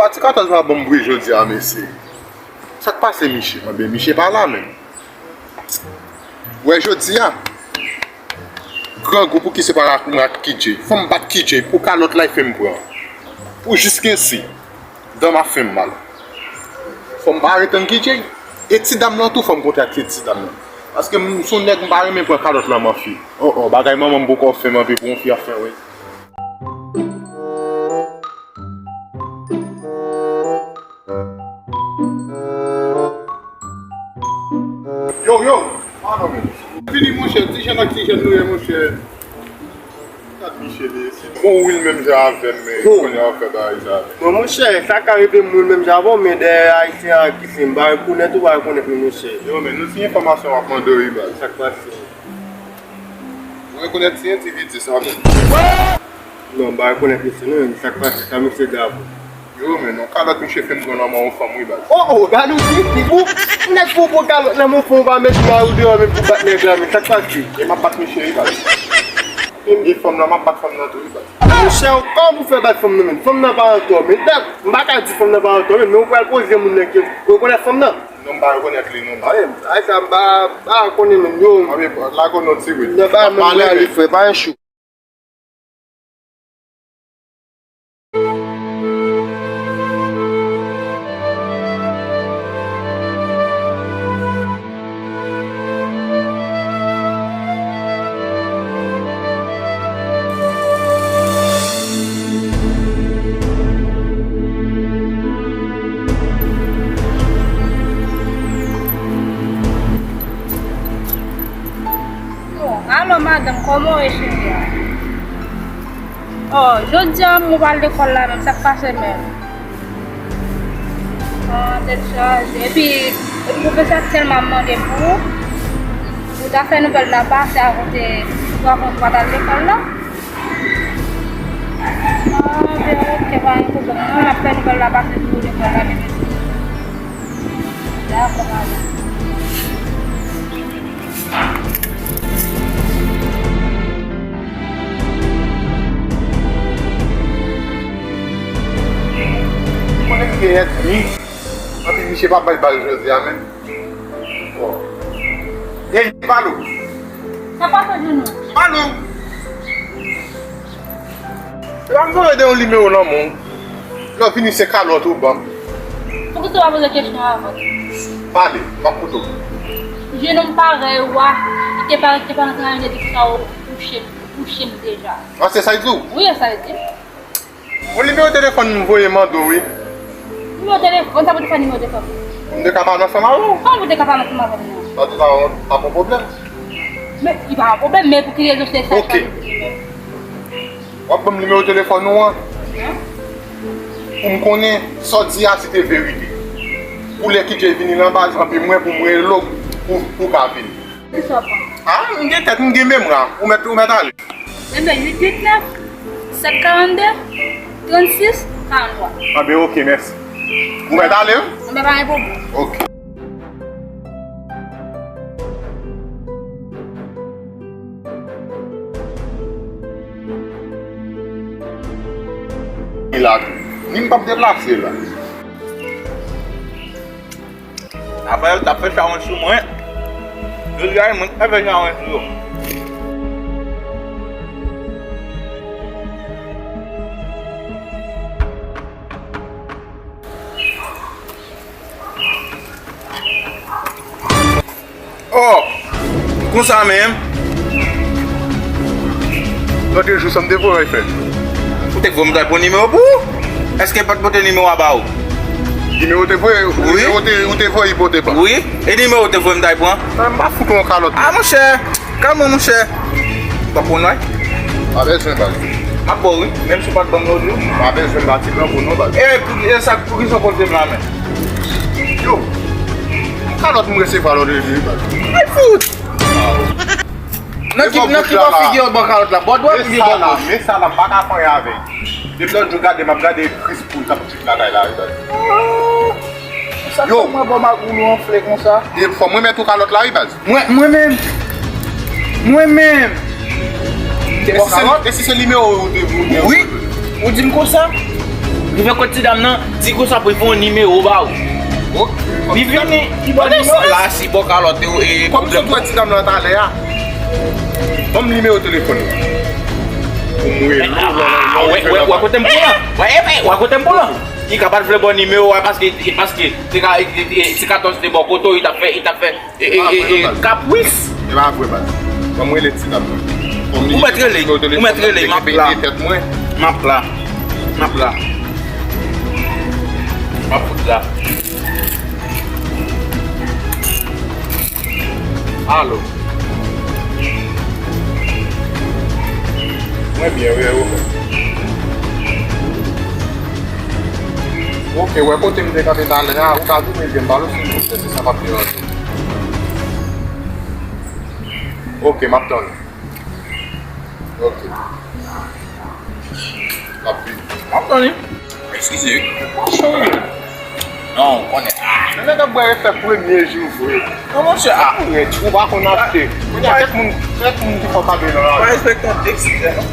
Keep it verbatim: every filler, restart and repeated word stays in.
Pati katòz la ban m bri jodi a, mesye. Sa k pase, Miche? Anben, Miche pa la menm. Wè, jodi a, grangou pou ki se pa la kounye a K J. Fò m bat K J pou kalòt la, l fè m pran. Pou jis kensi. Dan m ap fè m mal. Fò m pa ret tann K J. E ti dam nan tou, fò m kontakte ti dam nan. Paske m se yon nèg, m pa renmen pran kalòt lan, man fi. Oh, oh, bagay manman m poko fè m anpe pou yon fi ap fè, wi. Yo, yo! Pardon, men. Vini, monchè, ti jèn ak ti jèn nou ye, monchè. Gad Miche li, se bon, wi, l menm jan avè m, men kounye a w ap fè bagay sa. Bon, monchè, sa ka rive m, wi, menm jan avè w, men dèyè Ayisyen an ki se m, m pa rekonèt ou, pa rekonèt mwen, monchè. Yo, men nou ti enfòmasyon w ap mande w, wi, baz. Sa k pase? Ou rekonèt ti endividi sa menm? Non, m pa rekonèt misye non, men sa k pase, sa misye gen avè w? Yo, men non, kalòt misye fè m pran nan men yon fanm, wi, baz. Oh, oh, gade w, wi, wi, ou, nèg pou w pran kalòt nan men yon fanm, ou pa met mari w deyò, men pou bat nèg la, men sa k pase? E m ap bat misye, wi, baz. E fanm nan, m ap bat fanm nan tou, wi, baz. Monchè, kòman pou fè bat fanm nan, men? Fanm nan pa antò, men. M pa ka di fanm nan pa antò, men, men ou pral poze moun nan ke ou rekonèt fanm nan? Non, m pa rekonèt li, non, baz. Ay, sa m pa, pa konnen, men, yo. Anben, lage w nan ti rit. Non, pa menm pale, frè, pa yon chou. Oh, alo, madanm, kòman w ye, cheri a? Oh, jodi a, mwen pa al lekòl la menm, sa k pase menm? Ah, tèt chaje. Epi, epi pwofesè a tèlman mande pou ou. Ou ta fè nouvèl la pase akote ou pa, ou pa t al lekòl la? Ah, ben, ok, pa gen pwoblèm. Mwen, m ap fè nouvèl la pase pou ou lekòl la demen. Dakò, madanm. Ou konnen m gen ènmi. Anpi misye pa bay bal jodi a menm. Bon. Ey, Palo. Sa pase, Jounou? Palo. Epa m vin ede yon nimewo nan men w. Lè w vini se kalòt ou ban m. Poukisa w pa poze kesyon avan? Pale, m ap koute w. Jeune homme parèy ou a, li te pa, te pa rantre nan yon nèg sa ou kouche, ou kouche m deja. Ah, se sa l di w? Wi, se sa l di m. Yon nimewo telefòn m voye mande w, wi. Nimewo telefòn, sa pou te fè nimewo telefòn? M te ka pale ansanm avè w. Kòman pou te ka pale ansanm avè m nan? Sa te pa, pa yon pwoblèm. Men, li pa yon pwoblèm, men pou ki rezon se sa? Ok. W ap ban m nimewo telefòn ou an? Pou m konnen sa w di a si te verite. Pou lè K J vini nan baz, anpi mwen pou m rele w pou, pou w ka vini. Kisa w pran? Ah, m gen tèt, m gen memwa. Ou mèt, ou mèt ale. Enben, uit uit nèf, sèt karannde, trannsis, karanntwa. Anben, ok, mèsi. Ou mèt ale, wi? Enben, pa gen pwoblèm. Ok. E la tou. Ni m p ap deplase la. Apre yo t ap fè chawony sou mwen. Jodi a, mwen k ap fè chawony sou yo. Oh! Konsa menm? Lòt jou sa m te voye w fè. Ou te voye m t al pran nimewo pou ou? Èske m pa t pote nimewo a ba ou? Nimewo te voye, wi. Nimewo te, ou te voye pote ba. Wi. E nimewo ou te voye m t al pran? Ah, m pa fout ou yon kalòt. Ah, monchè. Kalme w, monchè. Ou p ap pran non? Pa bezwen, baz. M ap ba w, wi. Menm si w pa t ban m lòt jou. Pa bezwen, m pa ti gran pou non, baz. E, e sa, poukisa w poze m la men? Yo, kalòt m resevwa lòt jou, baz. Ay, fout! Nan ki, nan ki bò figi w ban kalòt la? Bò dwèt oubyen bò goch? Men sa la, m pa ka fè anyen avè l. Depi lòt jou gade, m ap gade kris poul k ap chit lakay la, wi, baz. Sa fè mwen bò magoul ou anfle konsa? E fò mwen mèt ou kalòt la, wi, baz. Mwen, mwen menm. Mwen menm. E si se, e si se nimewo ou te, ou te... Wi. Ou di m konsa? Rive kot ti dam nan, di konsa pou l fè yon nimewo ba ou. Li vini, li ba nimewo. La si bò kalòt e pwoblèm. Kòm sot wè ti dam nan talè a. Ban m nimewo telefòn ou. Pou m rele w, lè, lè, lè, wè, wè, wè kote m pran. Wè, wè, wè kote m pran. Li ka pa t vle ba w nimewo a paske, paske se ka, se katòz te bò kote w, li t ap fè, li t ap fè. E, e, e, e, kapris. E pa vre, baz. Ban m rele ti dam nan. Ou mèt rele, ou mèt rele, m ap la. M ap la. M ap la. M ap fout la. Alo. Mwen byen, wi, e ou menm? Ok, wè kote m te kanpe talè a, ou ka vin ede m, pale silvouplè, si sa p ap deranje. Ok, m ap tann ou. Ok. M ap vini. M ap tann li. Eskize wi. Monchè wi. Non, ou konnen. Ah. Nèg ap bwè efè premye jou vre. Non, monchè, ah. Ou pa konn achte. Kounye a, kèk moun, kèk moun ki fò kabe nan la. Pa respekte yon eskize, non.